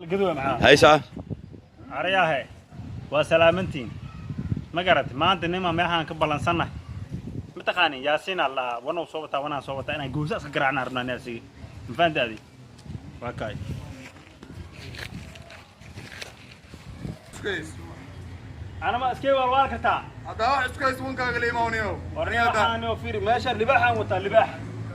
Gaduwa maxaa? Haysa. Aryahe, waa salaamantiin. Ma garatay? Maanta nima meexaan ka ballansannahay, ma taqaanin? Yaasiin aa lahaa, wanow soo wataa, wanaan soo wataa, inaan goosa iska garaacnaan rabnaa nersigi. Ma fahanti adi? Waa kaay. Iskays. Anama iskay waalwaal kartaa. Haddaa wax iskays, wankaaga la imaanayo. Warni waxaan oo fiiri meesha, libaaxaan wataa, libaax.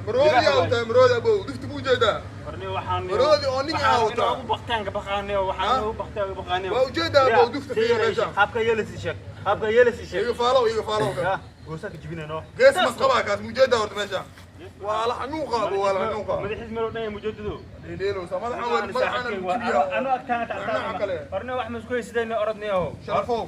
Maroodi aa wataa, maroodi abow, difti buu jeedaa. Warni waxaan Maroodi oo nin aa wataa. Ugu baktaan ka baqaaniyo, waxaan ugu baktaan ka baqaaniyo. Waa ujeedaa abow, dufta fiiri meesha. Qaabka yeelisi sheeg, qaabka yeelisi sheeg. Iga faalow, iga faalow. Ya goosa ka jibinayno. Gees masqabaa kaas mujeedaa horta meesha. Waa la xanuuqa abow, waa la xanuuqa. Madaxiis meel dhan mujadido. Dheelo sa madaxa, waa madaxana lagu jibiyaa. Anu agtaana Nooca kale. Warni wax ma isku haysidayna, orodniyo. Sharafow.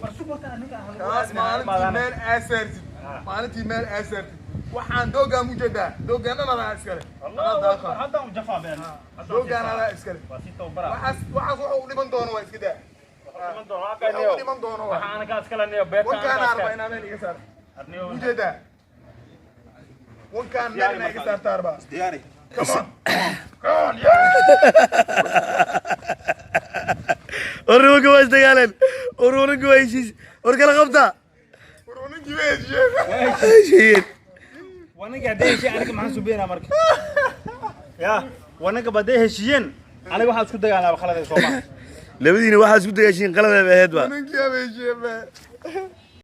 Kaas maalintii meel aa saartid, maalintii meel aa saartid, waxaan doogaan mujeedaa, doogaan dhan adaa iskale. Adaa daaqa. Hadda u jafaa been. Doogaan adaa iskale. Waa si tawbara. Waxaas waxa uu dhiman doono waa iska daa. Waxa uu dhiman doono waa. Waxaan ka askalaniyo beerta. Wankaan arba inaa meel iga saarto. Ujeedaa wankaan meel inaa iga saarta arba. Diyaari. Come on, come on, yeah. War nimanka waa isdagaaleen, war nimanka waa heshiis, war kala qabta. War ninkii waa heshiiyeen. Heshiiyeen. Wananka hadday heshiiyeen, aniga maxaan subeynaa marka? Ya wananka ba hadday heshiiyeen, aniga waxaan isku dagaalnaa khalad soo ma? Labadiina waxaa isku dagaashiin qaladeeba ahayd ba. Ninkii waa heshiiyeen ba.